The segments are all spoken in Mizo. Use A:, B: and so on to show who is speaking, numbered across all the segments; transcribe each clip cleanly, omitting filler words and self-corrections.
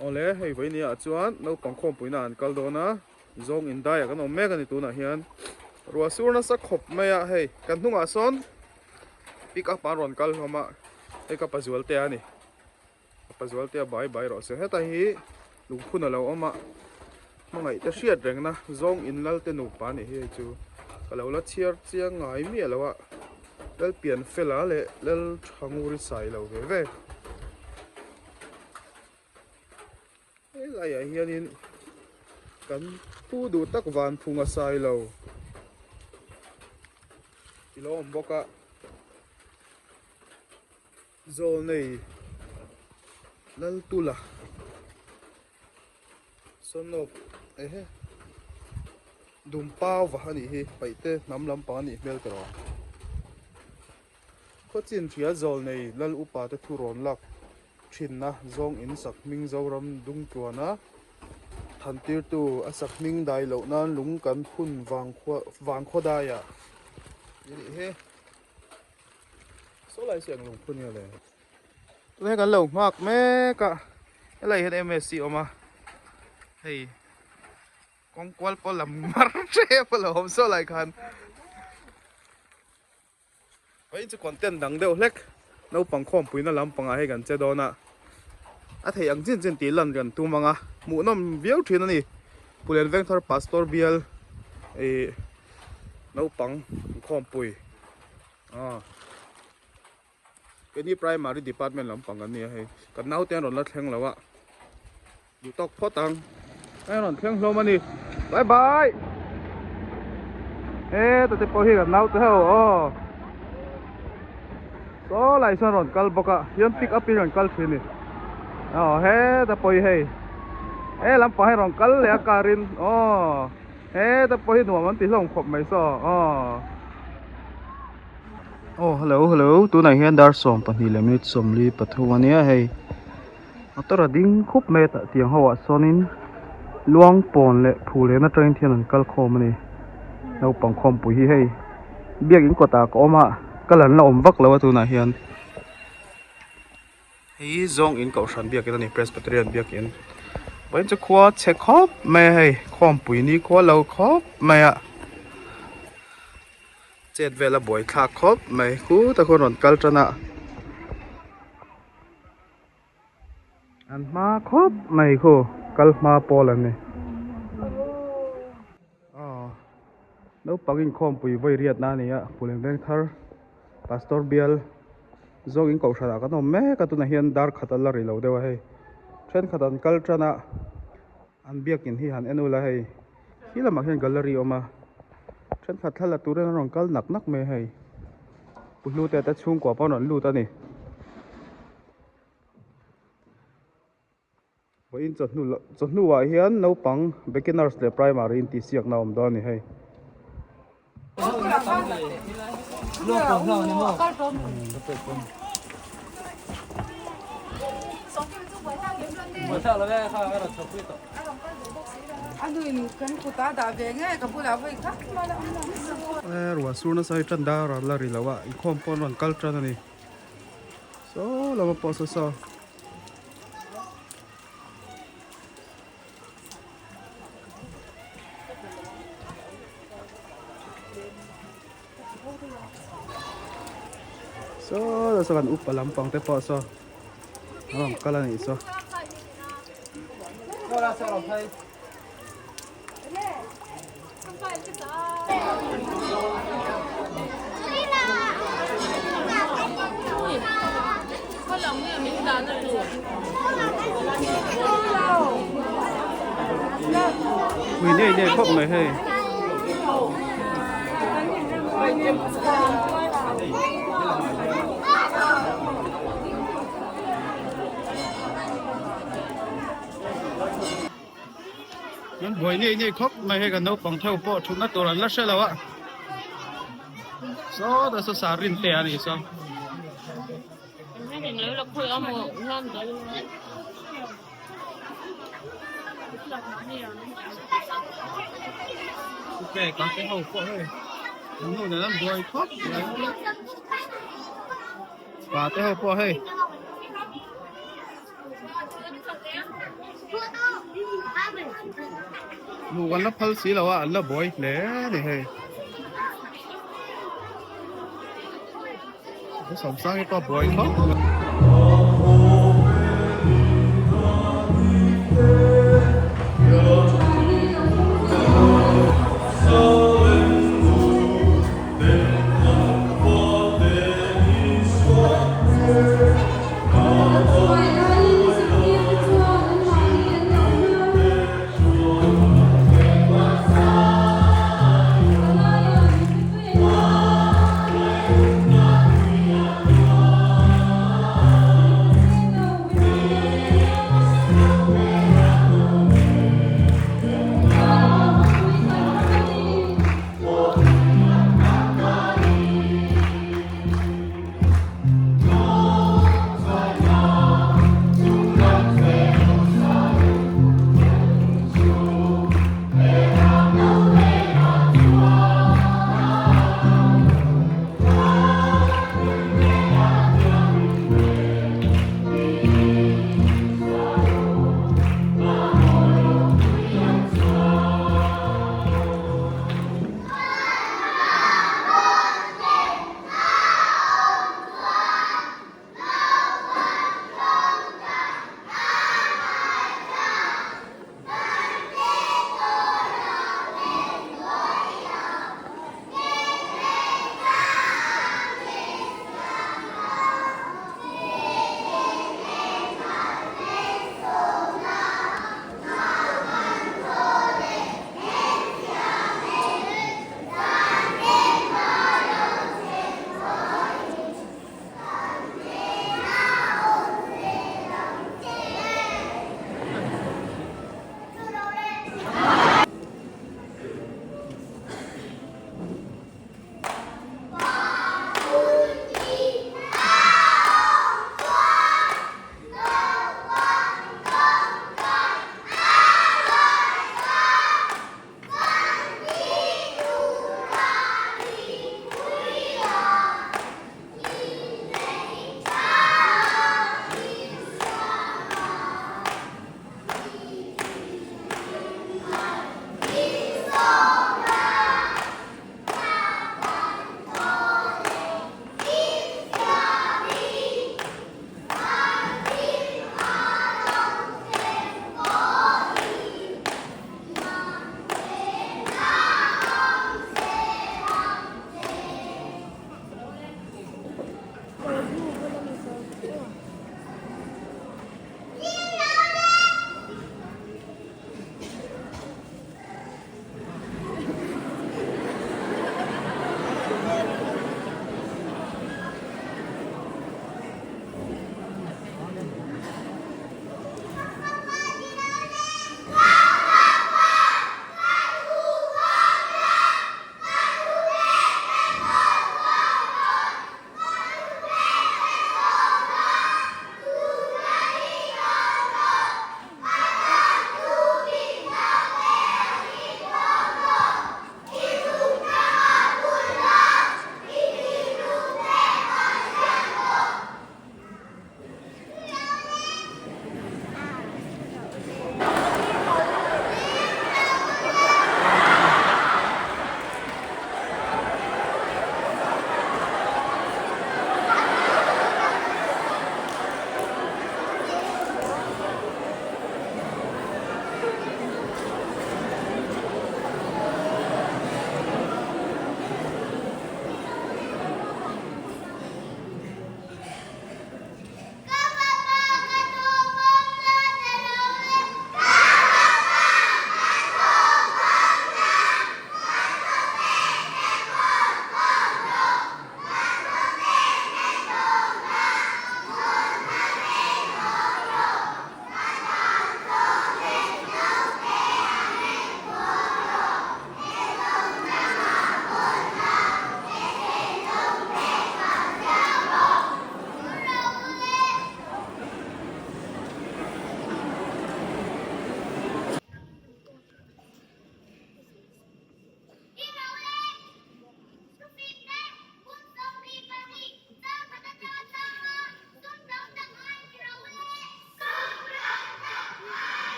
A: Awle hei vawinia ah chuan naupang khawmpuina an kal dawn a, zawng indaiah kan awm mek a ni tunah hian ruah sur nasa khawp mai a hei kan hnungah sawn pick up an rawn kal hlawm a hei ka pazualte a ni ka pazualte a bai bai rawh se heta hi lungphun a lo awm a hmangaih te hriat rengna zawng in lal te nupa a nih hi hei chu ka lo la chhiar chiang ngai miah lo a Lalpianfela leh Lalthanguri sai lo ve ve. Helaiah hianin kan pu duh tak van phung a sai lo i lo awm bawk a Zawlnei Laltula Sawnawk ehe Dumpauva a nih hi paihte hnam lampang a nih hmel ta rawh. Khawchin hria zawlnei Lal upa te thu rawn lak thinna zawng in sak hming Zoram Dungtluana thantirtu a sak hming dai loh nan lung kan phun vangkhua daiah i nih hi. Saw lai siang lung phun nge le. Tunah hian kan lo nghak mek a helai hian MSC a awm a hei. Kawng kual pawh lam mar hrep a lo awm saw lai khan vawiin chu content dang deuh hlek naupang khawmpuina lampangah hei kan che dawn a a theih ang chin chin tih lan kan tum ang a hmuhnawm viau thin a ni Pulian Vengthar Pastor bial ih naupang khawmpui aw. Keini primary department lampang kan nia hei kan naute an rawn la thleng lo a duh tawk phawt ang an rawn thleng hlawm a ni bye bye e tate pawh hi kan naute ho aw saw lai sawn rawn kal bawk a hian pick up in rawn kal thin a ni aw heta pawh hi hei he lampang hi rawn kal leh a car in aw heta pawh hi nuam an ti hlawm khawp mai saw aw. Aw hello hello tunah hian dar 12 leh minute 43 ania hei motor a ding khup mai a tah tiang ho ah sawnin luang pawn leh phul leh atangin hian an kal khawm a ni naupang khawmpui hi hei biakin kawtah ka awm a kal an la awm vak lo a tunah hian hei zawng in kohhran biakin a ni presbyterian biakin vawiin chu khua chhe khawp mai a hei khawmpui ni khua lo khawp mai a. Chet vel a buai thlak khawp mai khutah khuan rawn kal tan a an hma khawp mai khu kal hma pawl an ni aw naupang inkhawmpui vawi riatna a ni a Phullen Vengthar Pastor bial zawngin kohhranah kan awm mek a tunah hian dar khat a la ri lo deuh a hei thenkhat an kal tan a an biakin hi han en ula hei. Khi lamah hian gallery a awm a thenkhat thla la turin an rawn kal nak nak mai a hei pu hlute te chhungkua pawh an rawn lut a ni vawiin chawhnu chawhnu ah hian naupang beginners leh primary intihsiakna a awm dawn a ni hei. Ruah sur nasa hi tan dar a la ri lo a inkhawm pawh an rawn kal tan a ni saw lama pawh saw saw. Saw saw kan upa lampang te pawh saw a rawn kal a nih saw. Ui nei nei khawp mai hei. An buai nei nei khawp mai hei kan naupang theuh pawh thutna tur an la hre lo a saw ta saw sar rin te a nih saw. Peka te ho pawh hei an nu nen an buai khawp mai pa te ho pawh hei. Luh kan la phal si lo a, an la buai hle a ni hei. Sawmsang hi pawh a buai khawp mai.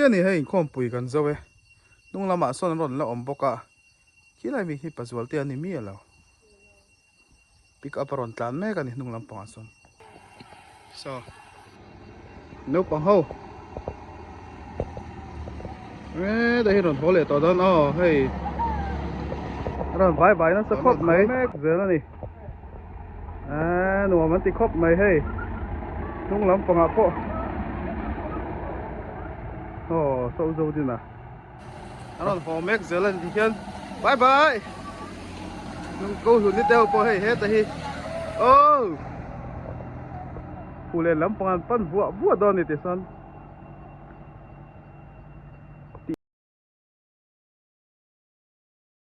A: a ni hei inkhawmpui kan zo e hnung lamah sawn an rawn la awm bawk a khilai mi hi pazual te an ni miah lo pick up a rawn tlan mek a ni hnung lampangah sawn saw naupang ho hetah hian rawn haw leh tawh dawn aw hei a rawn vai vai nasa khawp mai mek zel a ni eee nuam an ti khawp mai hei hnung lampangah pawh aw saw zo din a. A rawn haw mek zel a ni ti hian bye bye hnung ko hlun ni deuh pawh hei heta hi oh phule lampang an pan vuah vuah dawn a ni ti sawn.